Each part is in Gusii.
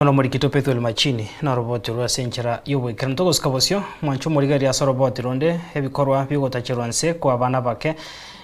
Bono omorikito Pethuel Machini noroboti rwe ase enchera y'oboikeranu. Togosika bosio, mwanche omorigereria ase oroboti ronde, ebikorwa bi'ogotacherwa nse kw'abana abake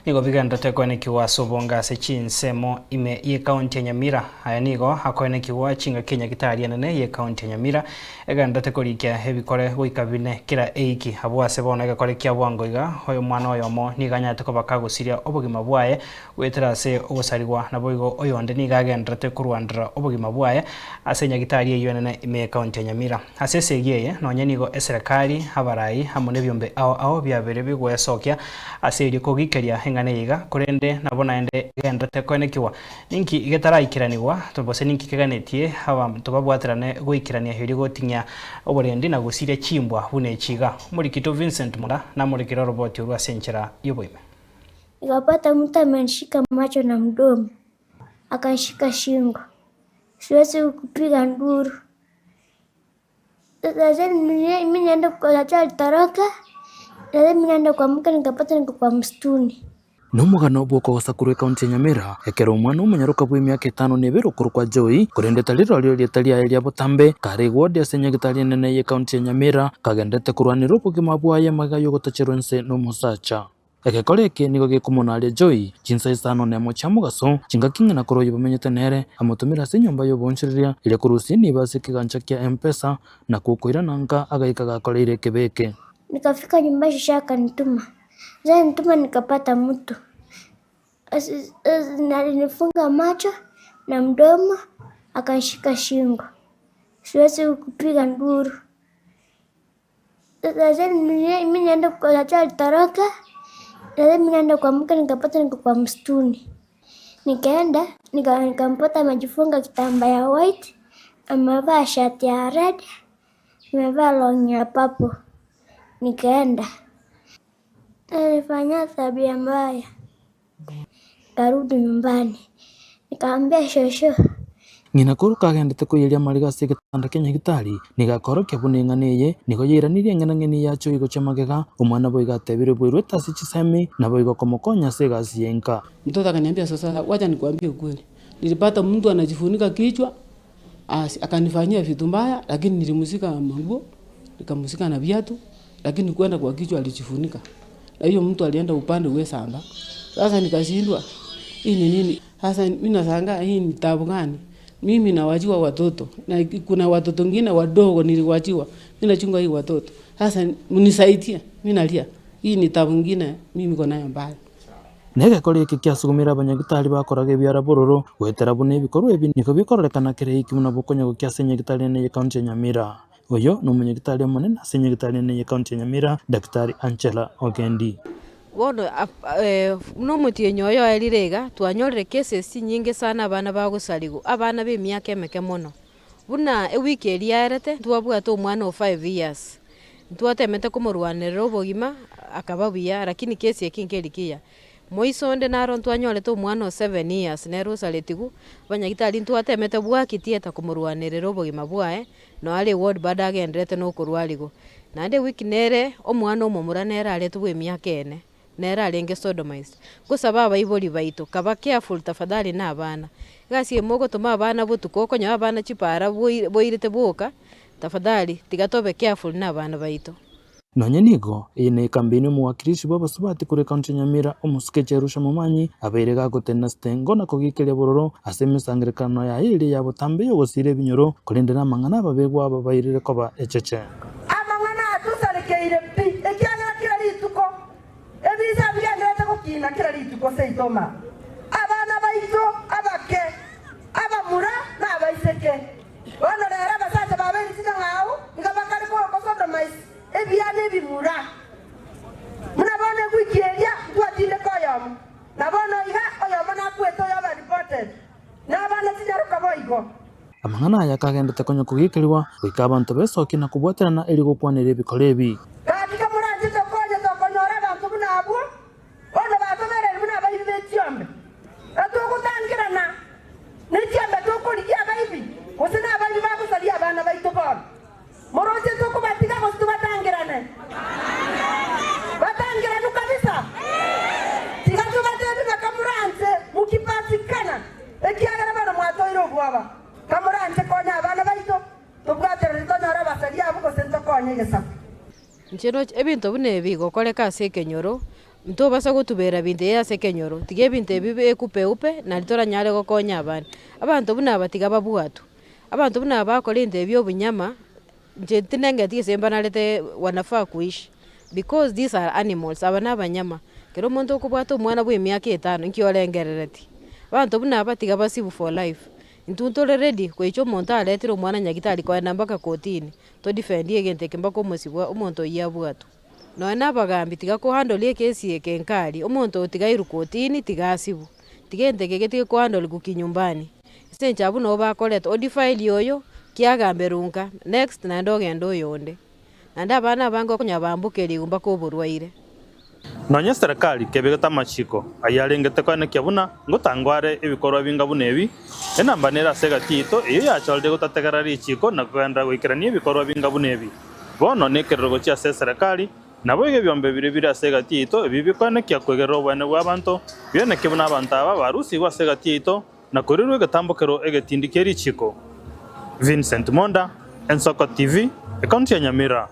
nigo bigenderete koenekigwa ase obonge ase chinsemo ime y'ekaunti ya Nyamira. Aya nigo akoenekigwa chingaki enyagitari enene y'ekaunti ya Nyamira egenderete korikia ebikore goika bine kera eiki. Abwo ase bono egekore kia bwango iga, omwana oyomo nigo anyarete koba kagosiria obogima bwaye Goetera ase ogosarigwa, naboigo oyonde nigo agendererete korwanderera obogima bwaye ase enyagitari eyio enene ime y'Ekaunti ya Nyamira. Ase esegi eye, nonye nigo eserekari, abarai, amo nebiombe ao ao biabeire bigwesokia ase erio kogikeria eng'ana eye iga, korende nabo naende egendererete koenekigwa ninki getaraikeranigwa gose ninki keganetie abanto babwaterane goikerania erio goting'ia oborendi na gosiria chimbwa buna echi iga. Omorikito Vincent Mura namorekire oroboti orwo ase enchera y'oboime. Nikapata mtu amenishika macho na mdomo, akanishika shingo, siwezi kupiga nduru. Sasa mi niende acha alitoroka, sasa mi naenda kuamka nikapata niko kwa msituni. Nomogano bw'okogosa korwa ekaunti ya Nyamira, ekero omwana omonyaroka bw'emiaka etano na ebere okorokwa Joy, korende tari rirorio erieta riaye ria botambe, kare egwodi ase nyagetari enene y'ekaunti ya Nyamira, kagenderete korwanera obogima bwaye magega y'ogotacherwa inse nomosacha. Egekora eke nigo gekomonaria Joy chinsa isano nemo chia mogaso, chingaki ng'ina korwa oyio bamenyete nere, amotomire ase enyomba y'oboonchoreria eria korusia enibo ase ekegancha kia M-Pesa, na kokoirana nka agaika gakoreire ekebe eke. Nikafika nyumba shosho akanituma, alinituma nikapata mtu, alinifunga macho na mdomo akanishika shingo, siwezi kupiga nduru. Sasa mi niende acha alitoroka, sasa mi naenda kuamka nikapata niko kwa msituni. Nikaenda nikampata amejifunga kitambaa ya white, amevaa shati ya red, amevaa longi ya purple. Nikaenda alinifanyia tabia mbaya, nikarudi nyumbani nikaambia shosho. Ng'ina korwa kagendete koiyeria amariga ase egetanda kia nyagitari, nigo akorokia buna eng'ana eye nigo yairanirie eng'enang'eni yacho igochia magega. Omwana boigo atebire bweruete ase chisemi, naboigo komokonya ase egasi y'enka. Mtoto akaniambia sasa wacha nikuambie ukweli, nilipata mtu anajifunika kichwa asi akanifanyia vitu mbaya lakini nilimshika manguo nikamshika na viatu lakini kwenda kwa kichwa alijifunika na huyo mtu alienda upande we samba. Sasa nikashindwa hii ni nini? Sasa mimi nashangaa hii ni taabu gani? Mimi nawachiwa watoto na kuna watoto wengine wadogo niliwachiwa, mimi nachunga hii watoto. Sasa mnisaidie, mimi nalia. Hii ni taabu ingine mimi niko nayo mbaya. Na egekora eke kiasugumire abanyagitari bakoraga ebiara bororo, goetera buna ebikorwa ebi nigo bikororekana kera eiki buna bokonya gokia ase enyagitari ene y'ecounty ya Nyamira. Oyo nomonyagitari omonene ase enyagitari ene y'ecounty ya Nyamira, Daktari Angela Ogendi. Bono buna omotienyi oyo oerire iga, twanyorire cases chinyinge sana abana bagosarigwa, abana ba emiaka emeke mono. Buna ewiki eria yaerete, ntwabwate omwana o five years, ntwatemete komorwanerera obogima, akaba buya lakini case eke nkeri kiya. Moiso onde naro ntwanyorete omwana o seven years nere osaretigwe, abanyagitari ntwatemete bwaki theatre komorwanerera obogima bwaye, Nonya are eward bado agendererete na okorwarigwa. Naende ewiki nere omwana omomura nere aretwe bwa emiaka ene, nere arenge sodomized. Ngosaba abaibori baito, kaba careful tafadhali na abana. Egasi eye mogotoma abana botuko okonyora abana chipara boi boirete boka, tafadhali tiga tobe careful na abana baito. Nonya nigo, eye nekambeini omowakilishi bw'abasubati korwa ekaunti ya Nyamira, omosike Jerusha Momanyi, abeire gagotenena sitengo na kogikeria bororo ase emesangererekano yaye eria ya botambe y'ogosiira ebinyoro, korende namang'ana ababegwa aba bairire koba echeche. Amang'ana atusarekeire pi, ekiagera kera rituko ebisa bigendererete gokiina kera rituko seito ma abana baito abake, abamura na abaiseke. Bono rero abasacha babeire chinyang'au nigo bakare korokwa Sodomais ebiana ebimura. Buna bono ewiki eria ntwatindeka oyomo, na bono iga oyomo nakwete oyo oba reported, na abana chinyaroka boigo. Amang'ana aya akagendete konya kogikerigwa, goika abanto besokia na kobwaterana erio gokwanera ebikora ebi. Gaki kamoranche tokonye tokonyora abanto buna abwo, Bono batobereire buna abaibi be chiombe, na togotangerana ne chiombe tokorigia abaibi, gose nabaibi bagosaria abana baito bono. Moroche tokobatiga gose tobatangerane? Batangeranwe kabisa. Tiga tobateebie ng'a kamoranche mokipatikana, ekiagera bono mwatoire obwoba. Kamoranche konya abana baito. Tokonye egesaku. Inche roche ebinto buna ebi bigokoreka ase ekenyoro, ntobasa gotubera binto ebi ase ekenyoro, tiga ebinto ebi bibe upe nari toranyare gokonya abande. Abanto buna aba tiga babwatwe, abanto buna aba bakora ebinto ebi bia obunyama, inche tinengeti gose mbanarete wanafaa kuishi because these are animals, aba na abanyama. Ekero omonto okobwata omwana bwa emiaka etano nki orengereretie? Abanto buna aba tiga basibwe for life. Intwe ntore ready goicha omonto aretire omwana nyagitari koenda mpaka kotini, to defend egento eke mpaka omosibwa omonto oyio abwatwe. Nonya na abagambi tiga ko handle ekesi eke nkari, omonto oyo tiga airwe kotini tiga asibwe, tiga egento eke getige ko handle kinyumbani, ase eng'encho abwo nabo bakoreta odefile oyo, kiagamberwe nka, next naende ogende oyonde. Naende abana abange okonyora bambokerigwe mpaka oborwaire. Nonya eserekari kebegete amachiko ayio arengete koenekia buna ngotangwa are ebikorwa binga buna ebi, enamba nere ase egati yaito eyio yachorire gotategerera richiko na kogenderera goikerania ebikorwa binga buna ebi. Bono nekerero gochia ase eserekari, naboigo ebiombe biria bire ase egati yaito ebi bikoenekia kwegerera oboene bw'abanto, bienekie buna abanto aba barusigwe ase egati yaito na korirwa egetambokero egetindi kie richiko. Vincent Monda, Ensoko TV, Ekaunti ya Nyamira.